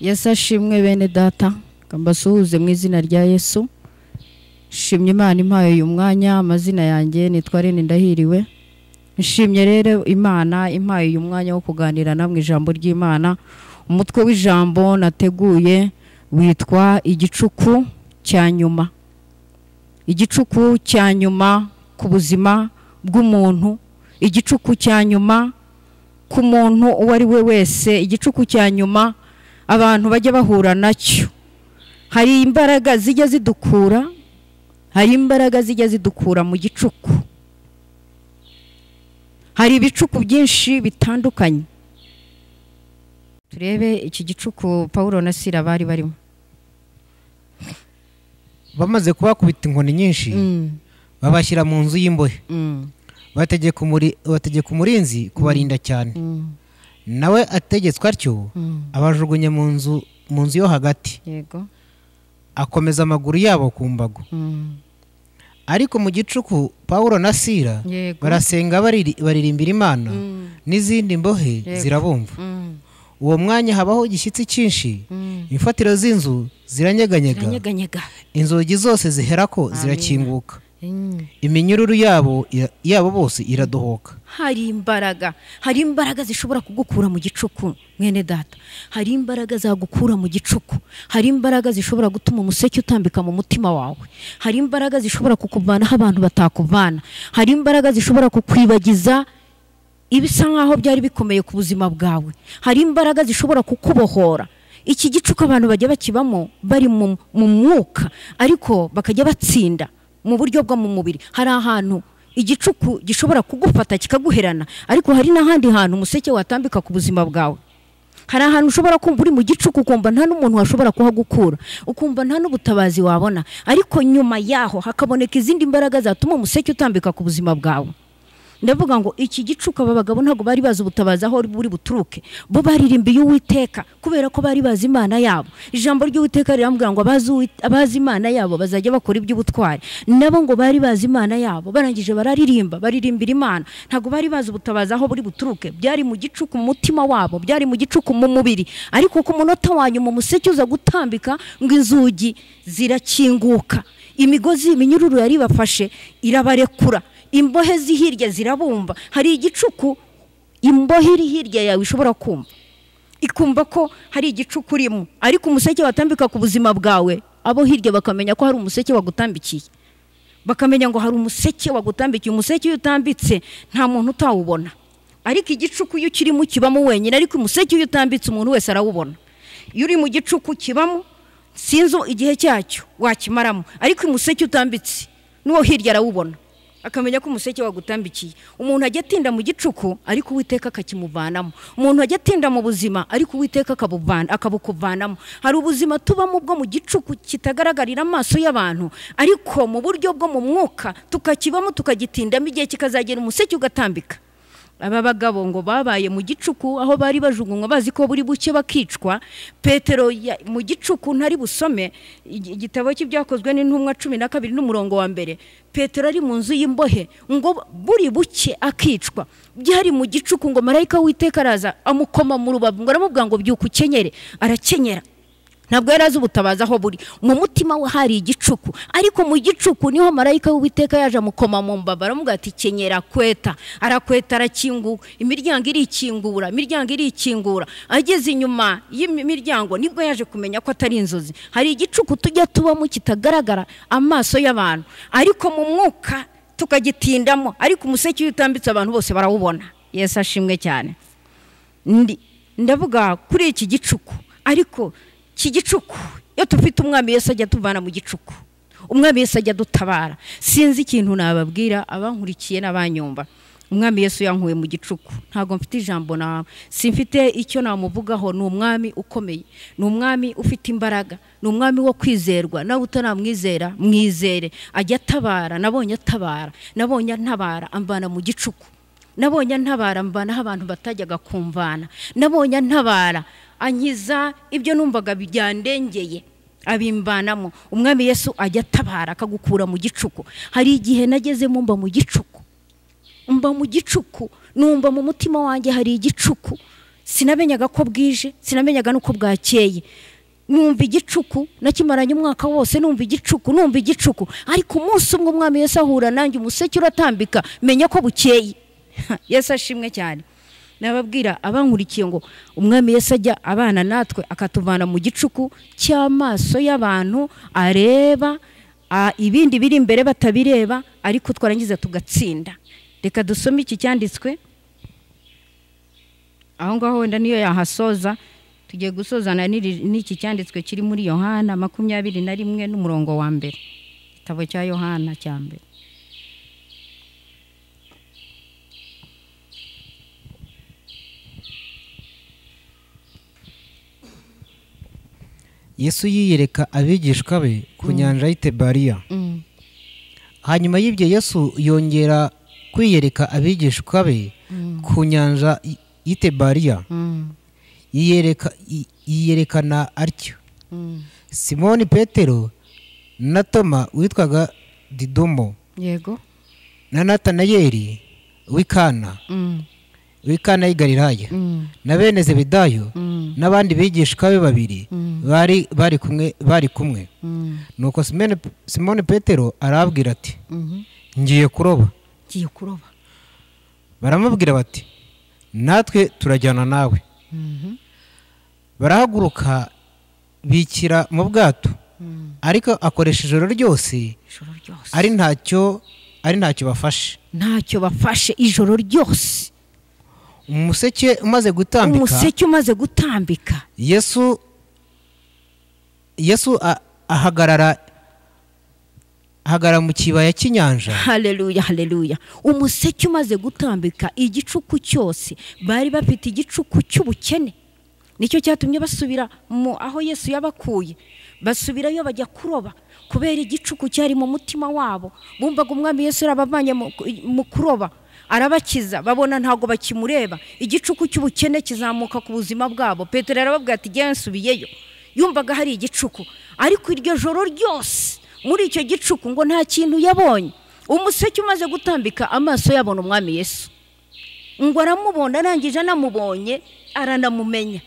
Yesu ashimwe bene data, mbasuhuze mu izina rya Yesu. Shimye Imana impaye uyu mwanya. Amazina yanjye nitwa Rene Ndahiriwe. Nshimye rero Imana impaye uyu mwanya wo kuganira namwe ijambo ry'Imana. Umutwe w'ijambo nateguye witwa igicuku cya nyuma. Igicuku cya nyuma ku buzima bw'umuntu, igicuku cya nyuma ku muntu uwo ari we wese, igicuku cya nyuma abantu bajya bahura nacyo. Hari imbaraga zijya zidukura, hari imbaraga zijya zidukura mu gicuku. Hari ibicuku byinshi bitandukanye. Turebe iki gicuku Paulo na Sila bari barimo. Bamaze kubakubita inkoni nyinshi, babashyira mu nzu y'imbohe. Bategeka umurinzi kubarinda cyane. Nawe ategetswe atyo, abajugunya mu nzu yo hagati. Yego. Akomeza amaguru yabo ku mbago. Ariko mu gicuku Paulo na Sila barasenga baririmbira Imana, n'izindi mbohe zirabumva. Uwo mwanya habaho igishyitsi cyinshi, imfatiro z'inzu ziranyeganyega, inzugi zose ziherako zirakinguka, iminyururu yabo bose iradohoka. Hari imbaraga, hari imbaraga zishobora kugukura mu gicuku mwene data. Hari imbaraga zagukura mu gicuku. Hari imbaraga zishobora gutuma umuseke utambika mu mutima wawe. Hari imbaraga zishobora kukuvana aho abantu batakuvana. Hari imbaraga zishobora kukwibagiza ibisa nkaho byari bikomeye ku buzima bwawe. Hari imbaraga zishobora kukubohora. Iki gicuku abantu bajya bakibamo bari mu mwuka, ariko bakajya batsinda mu buryo bwo mu mubiri. Hari ahantu igicuku gishobora kugufata kikaguherana, ariko hari n'ahandi hantu umuseke watambika ku buzima bwawe. Hari ahantu ushobora kumva uri mu gicuku ukumva nta n'umuntu washobora kuhagukura, ukumva nta n'ubutabazi wabona, ariko nyuma yaho hakaboneka izindi mbaraga zatuma umuseke utambika ku buzima bwawe. Ndavuga ngo iki gicuku aba bagabo ntabwo bari bazi ubutabazi aho buri buturuke. Bo baririmbiye Uwiteka kubera ko bari bazi Imana yabo. Ijambo ry'Uwiteka rirambwira ngo abazi Imana yabo bazajya bakora iby'ubutwari. Nabo ngo bari bazi Imana yabo, barangije bararirimba, baririmbira Imana. Ntabwo bari bazi ubutabazi aho buri buturuke. Byari mu gicuku mu mutima wabo, byari mu gicuku mu mubiri. Ariko ku munota wa nyuma umuseke uza gutambika ngo inzugi zirakinguka, imigozi iminyururu yari bafashe irabarekura, imbohe zihirya zirabumva. Hari igicuku imbohe iri hirya yawe ishobora kumva, ikumva ko hari igicuku urimo, ariko umuseke watambika ku buzima bwawe, abo hirya bakamenya ko hari umuseke wagutambikiye, bakamenya ngo hari umuseke wagutambikiye. Umuseke iyo utambitse nta muntu utawubona, ariko igicuku iyo kirimo kibamo wenyine, ariko umuseke iyo utambitse umuntu wese arawubona. Iyo uri mu gicuku kibamo, sinzi igihe cyacyo wakimaramo, ariko umuseke utambitse n'uwo hirya arawubona, akamenya ko umuseke wagutambikiye. Umuntu ajya atinda mu gicuku ariko Uwiteka akakimuvanamo. Umuntu ajya atinda mu buzima ariko Uwiteka akabukuvanamo. Hari ubuzima tubamo bwo mu gicuku kitagaragarira amaso y'abantu, ariko mu buryo bwo mu mwuka tukakibamo tukagitindamo, igihe kikazagera umuseke ugatambika. Aba bagabo ngo babaye mu gicuku aho bari bajugunywa bazi ko buri buke bakicwa. Petero mu gicuku ntari busome igitabo cy'ibyakozwe n'intumwa 12 n'umurongo wa mbere. Petero ari mu nzu y'imbohe ngo buri buke akicwa. Byari mu gicuku ngo marayika w'Uwiteka araza amukoma mu rubavu ngo aramubwira ngo byuka ukenyere. Arakenyera. Ntabwo yari azi ubutabazi aho buri. Mu mutima we hari igicuku, ariko mu gicuku niho marayika w'Uwiteka yaje amukoma mu mbavu aramubwira ati kenyera, kweta. Arakweta, arakingura, imiryango irikingura, imiryango irikingura. Ageze inyuma y'imiryango nibwo yaje kumenya ko atari inzozi. Hari igicuku tujya tubamo kitagaragara amaso y'abantu, ariko mu mwuka tukagitindamo, ariko umuseke iyo utambitse abantu bose barawubona. Yesu ashimwe cyane. Ndavuga kuri iki gicuku, ariko iki gicuku iyo tufite umwami Yesu ajya tuvana mu gicuku, umwami Yesu ajya dutabara. Sinzi ikintu nababwira abankurikiye n'abanyumva. Umwami Yesu yankuye mu gicuku. Ntago mfite ijambo na simfite icyo namuvugaho. Ni umwami ukomeye, ni umwami ufite imbaraga, ni umwami wo kwizerwa. Nawe utaramwizera mwizere, ajya atabara. Nabonye atabara, nabonye antabara amvana mu gicuku, nabonye antabara amvana aho abantu batajyaga kumvana, nabonye antabara ankiza ibyo numvaga byandengeye abimbanamo. Umwami Yesu ajya atabara akagukura mu gicuku. Hari igihe nagezemo mba mu gicuku, mba mu gicuku, numva mu mutima wanjye hari igicuku. Sinamenyaga ko bwije, sinamenyaga nuko bwakeye. Numva igicuku nakimaranye umwaka wose, numva igicuku, numva igicuku. Ariko umunsi umwe umwami Yesu ahura nanjye, umuseke uratambika, menya ko bukeye. Yesu ashimwe cyane. Nababwira abankurikiye ngo umwami Yesu ajya abana natwe akatuvana mu gicuku cy'amaso y'abantu areba ibindi biri imbere batabireba, ariko twarangiza tugatsinda. Reka dusome iki cyanditswe aho ngaho, wenda niyo yahasoza. Tugiye gusozana n'iki cyanditswe kiri muri Yohana 21 n'umurongo wa 1. Igitabo cya Yohana cya mbere. Yesu yiyereka abigishwa be ku nyanja y'i Tiberiya. Hanyuma y'ibyo Yesu yongera kwiyereka abigishwa be ku nyanja y'i Tiberiya. Yiyerekana atyo: Simoni Petero na Toma witwaga Didumo, yego, na Natanayeli w'i Kana y'i Galilaya, na bene Zebedayo n'abandi bigishwa be babiri bari kumwe. Nuko Simoni Petero arababwira ati, ngiye kuroba. Ngiye kuroba. Baramubwira bati, natwe turajyana nawe. Barahaguruka bikira mu bwato, ariko akoresha ijoro ryose, ari ntacyo bafashe. Ntacyo bafashe ijoro ryose. Umuseke umaze gutambika, Yesu ahagarara mu kibaya cy'inyanja. Haleluya, haleluya. Umuseke umaze gutambika, igicuku cyose bari bafite, igicuku cy'ubukene, nicyo cyatumye basubira mu aho Yesu yabakuye. Basubirayo bajya kuroba kubera igicuku cyari mu mutima wabo. Bumvaga umwami Yesu yarabavanye mu kuroba, arabakiza, babona ntago bakimureba. Igicuku cy'ubukene kizamuka ku buzima bwabo. Petero arababwira ati, "Jye nsubiyeyo." Yumvaga hari igicuku, ariko iryo joro ryose muri icyo gicuku ngo nta kintu yabonye. Umuseke umaze gutambika, amaso yabona umwami Yesu, ngo aramubona, arangije anamubonye aranamumenya.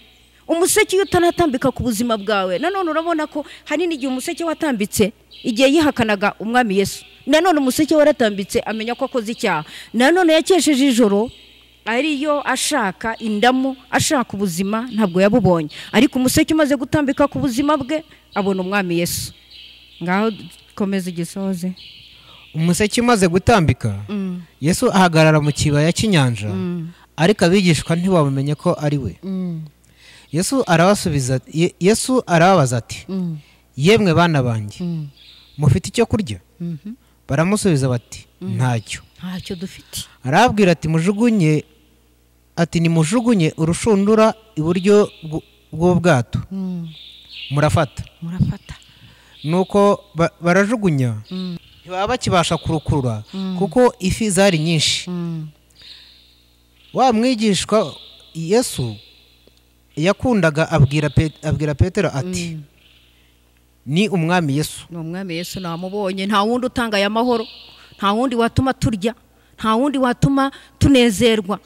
Umuseke iyo utanatambika ku buzima bwawe, nanone urabona ko hari n'igihe umuseke watambitse igihe yihakanaga umwami Yesu, nanone umuseke waratambitse amenya ko akoze icyaha. Nanone yakesheje ijoro ariyo ashaka indamu, ashaka ubuzima, ntabwo yabubonye. Ariko umuseke umaze gutambika ku buzima bwe, abona umwami Yesu. Ngaho komeza igisoze. Umuseke umaze gutambika, Yesu ahagarara mu kibaya cy'inyanja, ariko abigishwa ntibamenye ko ari we. Yesu arabasubiza, Yesu arababaza ati, yemwe bana banjye, mufite icyo kurya? Baramusubiza bati, ntacyo. Ntacyo dufite. Arababwira ati, mujugunye, ati nimujugunye urushundura iburyo bw'ubwato, murafata. Murafata. Nuko barajugunya, ntibaba bakibasha kurukurura kuko ifi zari nyinshi. Wa mwigishwa Yesu yakundaga abwira Petero ati, ni umwami Yesu. Ni umwami Yesu, namubonye. Nta wundi utanga aya mahoro, nta wundi watuma turya, nta wundi watuma tunezerwa.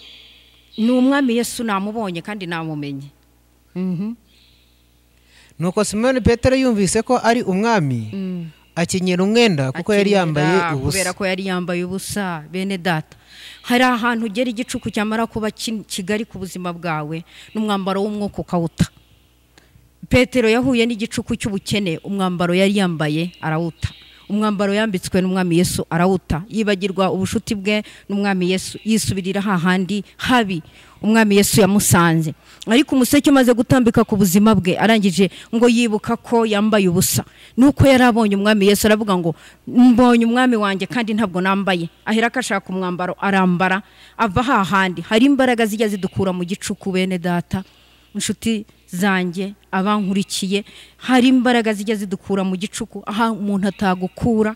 Ni umwami Yesu, namubonye kandi namumenye. Nuko Simoni Petero yumvise ko ari umwami, akenyera umwenda kuko yari yambaye ubusa. Kubera ko yari yambaye ubusa. Bene data, hari ahantu ugera igicuku cyamara kuba kigari ku buzima bwawe, n'umwambaro w'umwuka ukawuta. Petero yahuye n'igicuku cy'ubukene, umwambaro yari yambaye arawuta. Umwambaro yambitswe n'umwami Yesu arawuta. Yibagirwa ubushuti bwe n'umwami Yesu, yisubirira hahandi habi umwami Yesu yamusanze. Ariko umuseke umaze gutambika ku buzima bwe, arangije ngo yibuka ko yambaye ubusa. Nuko yarabonye umwami Yesu, aravuga ngo mbonye umwami wanjye kandi ntabwo nambaye. Ahera akashaka umwambaro arambara, ava hahandi. Hari imbaraga zijya zidukura mu gicuku, bene data, inshuti zanjye, abankurikiye, hari imbaraga zijya zidukura mu gicuku aha umuntu atagukura,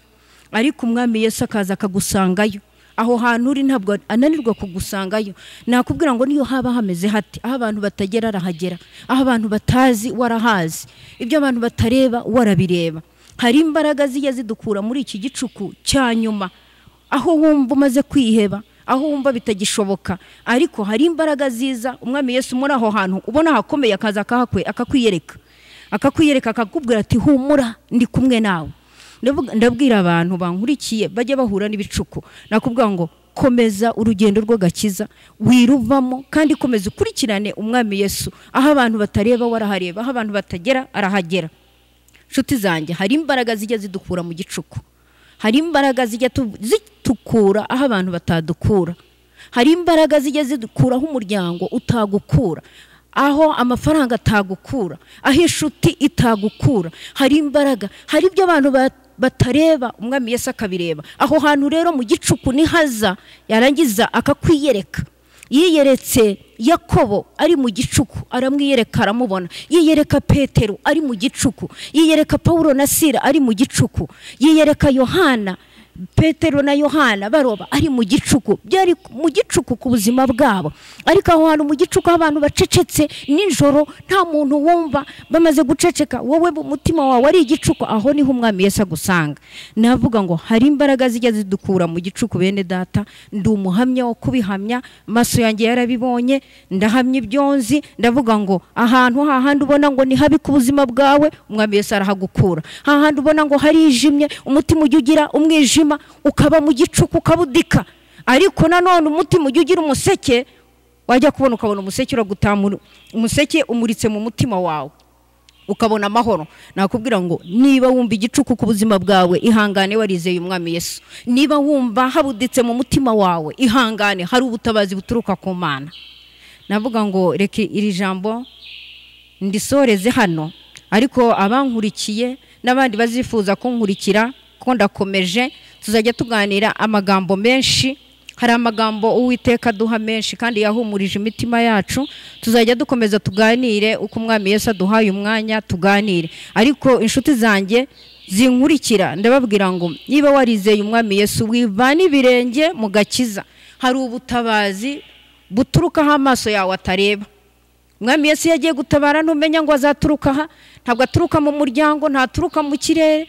ariko umwami Yesu akaza akagusangayo. Aho hantu uri ntabwo ananirwa kugusangayo. Nakubwira ngo niyo haba hameze hati, aho abantu batagera arahagera, aho abantu batazi warahazi, ibyo abantu batareba warabireba. Hari imbaraga zijya zidukura muri iki gicuku cya nyuma, aho wumva umaze kwiheba, aho wumva bitagishoboka, ariko hari imbaraga ziza Umwami Yesu muri aho hantu ubona hakomeye, akaza akakwiyereka, akakwiyereka akakubwira ati humura ndi kumwe nawe. Ndabwira abantu bankurikiye bajya bahura n'ibicuku, nakubwira ngo komeza urugendo rw'agakiza, wiruvamo, kandi komeza ukurikirane Umwami Yesu. Aho abantu batareba warahareba, aho abantu batagera arahagera. Nshuti zanjye, hari imbaraga zijya zidukura mu gicuku, hari imbaraga zijya zitukura aho abantu batadukura, hari imbaraga zijya zidukuraho umuryango utagukura, aho amafaranga atagukura, aho inshuti itagukura. Hari imbaraga, hari ibyo abantu batareba Umwami Yesu akabireba. Aho hantu rero mu gicuku nihaza, yarangiza akakwiyereka. Yiyeretse Yakobo ari mu gicuku, aramwiyereka aramubona. Yiyereka Petero ari mu gicuku, yiyereka Paulo na Sila ari mu gicuku, yiyereka Yohana, Petero na Yohana baroba ari mu gicuku. Byari mu gicuku ku buzima bwabo, ariko aho hantu mu gicuku abantu bacecetse nijoro, nta muntu wumva, bamaze guceceka, wowe umutima wawe ari igicuku, aho niho Umwami Yesu agusanga. Navuga ngo hari imbaraga zijya zidukura mu gicuku. Bene data, ndi umuhamya wo kubihamya, maso yanjye yarabibonye, ndahamya ibyonzi. Ndavuga ngo ahantu hahandi ubona ngo ni habi ku buzima bwawe, Umwami Yesu arahagukura. Hahandi ubona ngo harijimye, umutima ujya ugira umwijima, ukaba mu gicuku ukabudika, ariko nanone umutima ujya ugira umuseke, wajya kubona ukabona umuseke uragutamura, umuseke umuritse mu mutima wawe, ukabona amahoro. Nakubwira ngo niba wumva igicuku ku buzima bwawe, ihangane, warizeye Umwami Yesu. Niba wumva habuditse mu mutima wawe, ihangane, hari ubutabazi buturuka ku Mana. Navuga ngo reka iri jambo ndisoreze hano, ariko abankurikiye n'abandi bazifuza kunkurikira, ko ndakomeje, tuzajya tuganira amagambo menshi. Hari amagambo Uwiteka aduha menshi kandi yahumurije imitima yacu. Tuzajya dukomeza tuganire uko Umwami Yesu aduhaye umwanya tuganire. Ariko inshuti zanjye zinkurikira, ndababwira ngo niba warizeye Umwami Yesu, wivana ibirenge mu gakiza. Hari ubutabazi buturuka aho amaso yawe atareba. Umwami Yesu yagiye gutabara, ntumenya ngo azaturuka aha. Ntabwo aturuka mu muryango, ntaturuka mu kirere,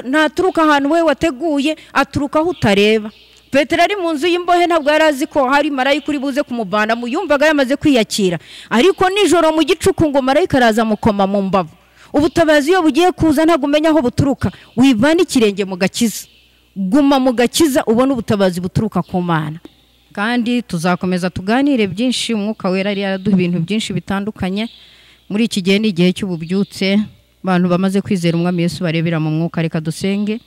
ntaturuka ahantu we wateguye, aturuka aho utareba. Petero ari mu nzu y'imbohe, ntabwo yari azi ko hari marayika uri buze kumuvana, yumvaga yamaze kwiyakira, ariko nijoro mu gicuku ngo marayika araza amukoma mu mbavu. Ubutabazi iyo bugiye kuza ntabwo umenya aho buturuka. Wivana ikirenge mu gakiza, guma mu gakiza, ubone ubutabazi buturuka ku Mana. Kandi tuzakomeza tuganire byinshi. Umwuka Wera yari yaraduha ibintu byinshi bitandukanye. Muri iki gihe ni igihe cy'ububyutse, abantu bamaze kwizera Umwami Yesu barebera mu mwuka. Reka dusenge.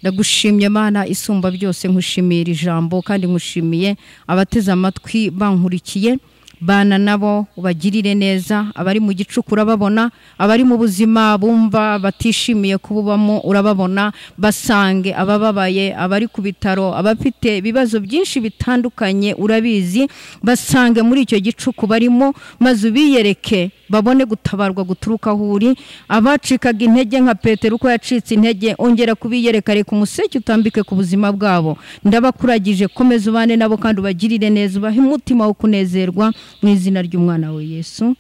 Ndagushimye Mana isumba byose, nkushimira ijambo kandi nkushimiye abateze amatwi bankurikiye. Bana nabo ubagirire neza, abari mu gicuku urababona, abari mu buzima bumva batishimiye kububamo urababona, basange abababaye, abari ku bitaro, abafite ibibazo byinshi bitandukanye urabizi, basange muri icyo gicuku barimo, maze ubiyereke babone gutabarwa guturuka aho uri. Abacikaga intege nka Petero uko yacitse intege, ongera kubiyereka, reka umuseke utambike ku buzima bwabo. Ndabakuragije, komeza ubane nabo kandi ubagirire neza, ubahe umutima wo kunezerwa mu izina ry'umwana we Yesu.